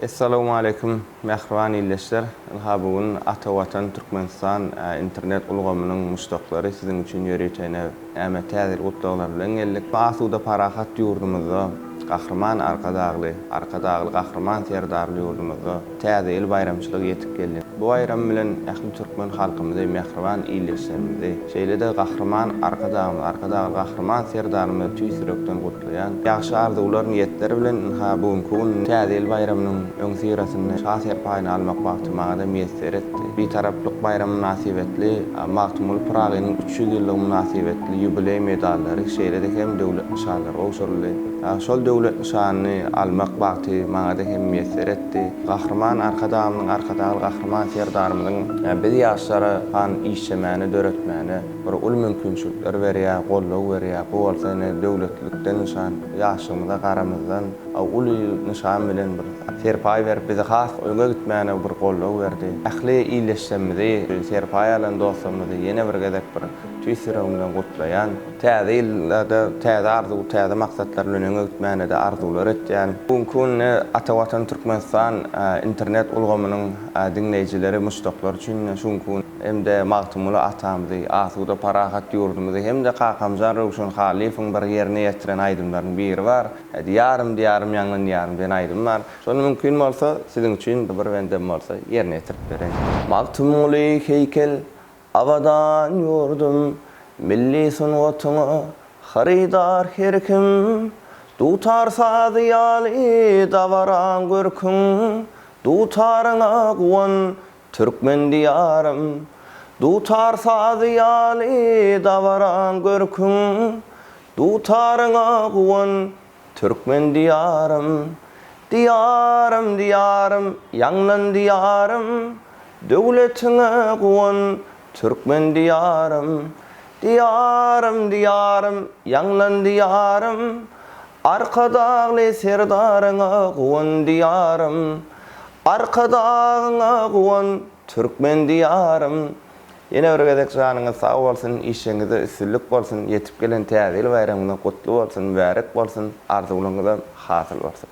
Essalawmaleýkim mähriban ildeşler! Ynha bu gün Ata Watan Türkmenistan internet ulgamynyň muşdaklary siziň üçin ýörite ene näme täze ýyl gutlaglary bilen geldik. Asuda parahat ýurdumyzda Gahryman Arkadagly, Arkadagly Gahryman Serdarly ýurdumyzda Täze ýyl baýramçylygy ýetip geldi. Bu baýram bilen ähli türkmen halkymyzy, mähriban ildeşlerimizi, şeýle-de Gahryman Arkadagymyzy, Arkadagly Gahryman Serdarymyzy tüýs ýürekden gutlaýan. Ýagşy arzuwlar, niýetler bilen ynha bu günki gün Täze ýyl baýramynyň öňüsyrasynda Şa serpaýyny almak bagty maňa-da miýesser etdi. Bitaraplyk baýramy mynasybetli Magtymguly Pyragynyň 300 ýyllygy mynasybetli ýubileý medallary, şeýle-de hem döwlet nyşanlary gowşuryldy. Şol döwlet nyşanyny almak bagty maňa-da hem miýesser etdi. Gahryman Arkadagymyzyň, Arkadagly Gahryman Serdarymyzyň biz ýaşlara han işlemäne, döretmäne bir uly mümkinçilikler berýär, goldaw berýär. Bu bolsa ine döwletlilikden nyşan, ýaşlygymyza garamazdan uly nyşan bilen bir serpaý berip, bizi has öňe gitmäne bir goldaw berdi. Ähli ildeşlerimizi, serpaý alan dostlarymyzy ýene bir gezek bir tüýs ýüregimden gutlaýan. Täze ýylda-da täze arzuw, täze maksatlar bilen öňe gitmäne-de arzuwlar etýän. Bu günki günde Ata Watan Türkmenistan internet ulgamynyň diňleýjileri, muşdaklary üçin şu günki gün hem-de Magtymguly atamyzy, asuda parahat ýurdumyzy hem-de Kakamjan Röwşen Hallyýewiň bir ýerine ýetiren aýdymlarynyň biri bar. Diýarym, diýarym ýaňlan diýarym diýen aýdym bar. Şony mümkin bolsa siziň üçin bir bendem bolsa ýerine ýetirip bereýin. Magtymguly heýkel Abadan ýurdum, milli sungatyňa hyrydar her kim. Dutar sazy ýaly dabaraň görküň, Dutaryňa guwan, türkmen Diýarym. Dutar sazy ýaly dabaraň görküň, Dutaryňa guwan, Türkmen Diýarym, Diýarym, Diýarym, ýaňlan Diýarym, Döwletiňe guwan, Türkmen Diýarym. Diýarym, Diýarym, ýaňlan Diýarym, Arkadagly Serdaryňa guwan Diýarym. Arkadagyňa guwan, Türkmen Diýarym. Ýene bir gezek janyňyz sag bolsun, işiňizde üstünlik bolsun, ýetip gelen Täze ýyl baýramyňyz gutly bolsun, mübärek bolsun, arzuwlaryňyzam hasyl bolsun.